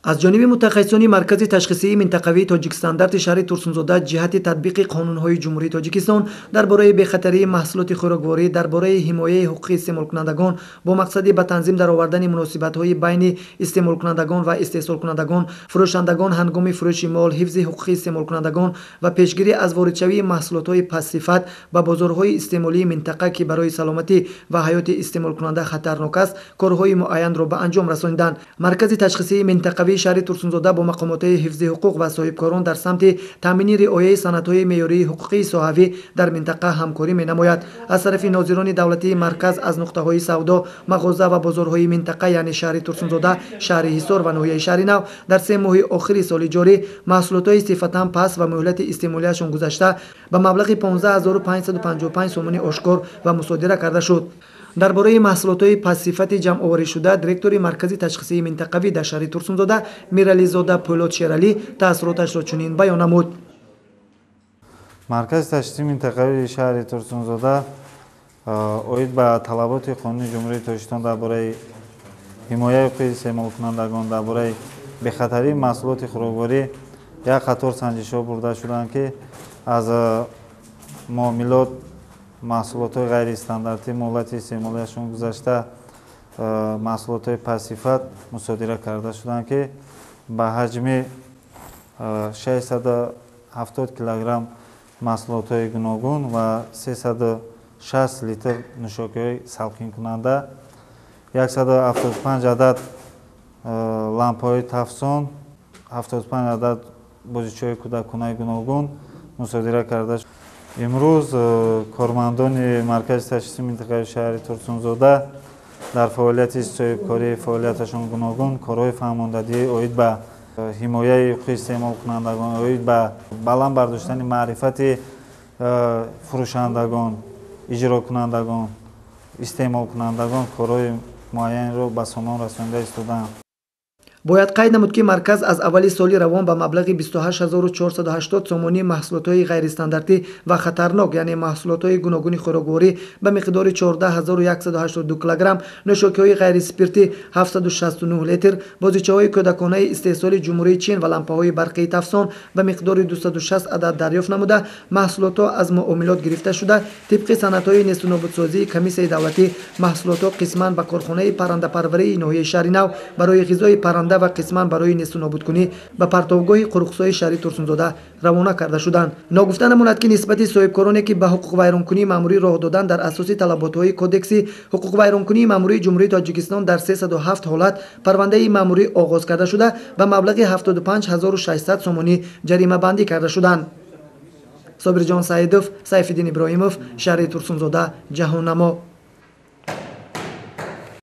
Аз ҷониби мутахассисони Маркази ташхисии минтақавии Тоҷикстандарти шаҳри Турсунзода ҷиҳати татбиқи қонунҳои Ҷумҳурии Тоҷикистон дар бораи бехатарии маҳсулоти хӯрокворӣ, дар бораи ҳимояи ҳуқуқи истеъмолкунандагон бо мақсади ба танзим даровардани муносибатҳои байни истеъмолкунандагон ва истеҳсолкунандагон, фурӯшандагон ҳангоми фурӯши мол, ҳифзи ҳуқуқи истеъмолкунандагон ва пешгирӣ аз воридшавии маҳсулотҳои пастсифат ба бозорҳои истеъмолии минтақа, ки барои саломатӣ ва ҳаёти истеъмолкунанда хатарнок аст, корҳои муайянро ба анҷом расониданд. Маркази ташхисии минтақавии шаҳри Турсунзода бо мақомотҳои ҳифзи ҳуқуқ ва соҳибкорон дар самти таъмини риояи санадҳои меъёрии ҳуқуқии соҳавӣ дар минтақа ҳамкорӣ менамояд. Аз тарафи нозирони давлатии марказ аз нуқтаҳои савдо, мағоза ва бозорҳои минтақа, яъне шаҳри Турсунзода, шаҳри Ҳисор ва ноҳияи Шаҳри Нав дар 3 моҳи охири соли ҷорӣ маҳсулотҳои сифатан паст ва муҳлати истеъмолиашон гузашта ба маблағи 15 555 сомонӣ ошкор ва мусодира карда шуд. Дар бораи маҳсулотҳои пастсифати ҷамъоварӣшуда директори Маркази ташхисии минтақавӣ дар шаҳри Турсунзода Мирализода Пӯлод Шералӣ таассуроташро чунин баён намуд. Маркази ташхисии минтақавии шаҳри Турсунзода оид ба талаботи Қонуни Ҷумҳурии Тоҷикистон дар бораи ҳимояи ҳуқуқи истеъмолкунандагон, дар бораи бехатарии маҳсулоти хӯрокворӣ як қатор санҷишҳо бурда шуданд, ки аз муомилот маҳсулотҳои ғайристандартӣ, муҳлати истеъмолиашон гузашта, маҳсулотҳои пастсифат мусодира карда шуданд, ки ба ҳаҷми 670 килограмм маҳсулотҳои гуногун ва 360 литр нӯшокиҳои салқинкунанда, 175 адад лампаҳои тафсон, 75 адад бозичаҳои кӯдаконаи гуногун мусодира карда. Имрӯз кормандони Маркази ташхиси минтақаи шаҳри Турсунзода дар фаъолияти соҳибкорӣ, фаъолияташон гуногун корҳои фаҳмондадиҳӣ оид ба ҳимояи ҳуқуқи истеъмолкунандагон, оид ба баланд бардоштани маърифати фурӯшандагон, иҷрокунандагон, истеъмолкунандагон корҳои муайянеро ба сомон расонида истодаанд. Бояд қайд намуд, ки марказ аз аввали соли равон ба маблағи 28 480 сомонӣ маҳсулотҳои ғайристандартӣ ва хатарнок, яъне маҳсулотҳои гуногуни хӯрокворӣ ба миқдори 14 182 килограмм, нӯшокиҳои ғайриспиртӣ 769 литр, бозичаҳои кӯдаконаи истеҳсоли Ҷумҳурии Чин ва лампаҳои барқии тафсон ба миқдори 260 адад дарёфт намуда, маҳсулотҳо аз муомилот гирифта шуда, тибқи санадҳои нестунобудсозии комиссияи давлатӣ маҳсулотҳо қисман ба корхонаи паррандапарварии ноҳияи Шаҳри Нав барои ғизои парранда ва қисман барои нестунобудкунӣ ба партовгоҳи қуруксои шаҳри Турсунзода равона карда шуданд. Ногуфта намонад, ки нисбати соҳибкороне, ки ба ҳуқуқвайронкунии маъмурӣ роҳ доданд, дар асоси талаботҳои Кодекси ҳуқуқвайронкунии маъмурии Ҷумҳурии Тоҷикистон дар 307 ҳолат парвандаи маъмурӣ оғоз карда шуда, ба маблағи 75 600 сомонӣ ҷаримабандӣ карда шуданд. Собирҷон Саидов, Сайфиддин Иброҳимов, шаҳри Турсунзода, Ҷаҳоннамо.